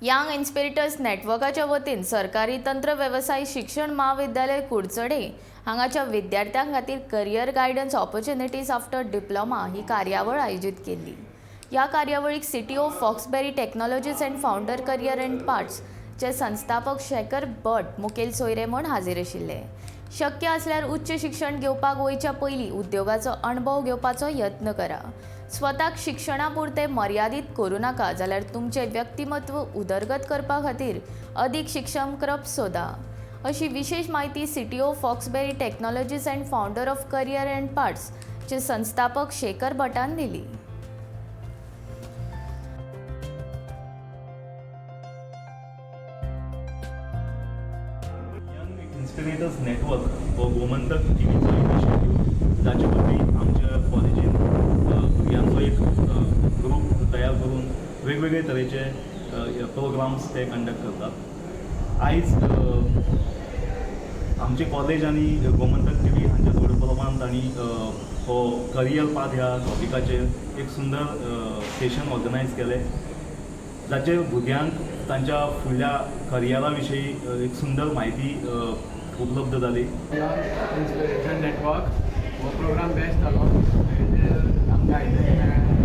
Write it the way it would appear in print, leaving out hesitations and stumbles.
Young Inspirators नेटवर्काच्या वतीन सरकारी तंत्र वेवसाय शिक्षण म्हाविद्यालय कुडचडे हांगाच्या विद्यार्थ्यां खातीर career guidance opportunities after diploma ही कार्यावळ आयोजीत केल्ली. ह्या कार्यावळीक CTO Foxberry Technologies and founder Career and Parts चे संस्थापक शेखर भट मुखेल सोयरे म्हूण हाजीर आशिल्ले. शक्य आसल्यार उच्च शिक्षण घेवपाक वयच्या पयलीं उद्योगाचो अणभव घेवपाचो यत्न करा. स्वताक शिक्षणा पुरते मर्यादीत करूं नाका, जाल्यार तुमचें व्यक्तिमत्व उदरगत करपा खातीर अदीक शिक्षणक्रम सोदा, अशी विशेष माहिती CTO Foxberry Technologies and founder of Career and Parts चे संस्थापक शेखर भटान दिली. यंग इन्स्पिरेटर्स नेटवर्क हो गोमंतक टीव्हीचो इनिशिएटीव, जाचे वरवीं आमच्या कॉलेजीन भुरग्यांचो एक ग्रूप तयार करून वेगवेगळे तरेचे प्रोग्राम्स ते कंडक्ट करतात. आयज आमचे कॉलेज आनी गोमंतक टीव्ही हांच्या जोडपालवान तांणी हो करियर पाथ ह्या टॉपिकाचेर एक सुंदर सेशन ऑर्गनायज केलें, जाचेर भुरग्यांक तांच्या फुडल्या करियरा विशीं एक सुंदर म्हायती उपलब्ध जाली. यंग इन्स्पिरेशन नेटवर्क हो प्रोग्राम बेस्ट जालो. हेजेर आमकां आयतें मेळ्ळें.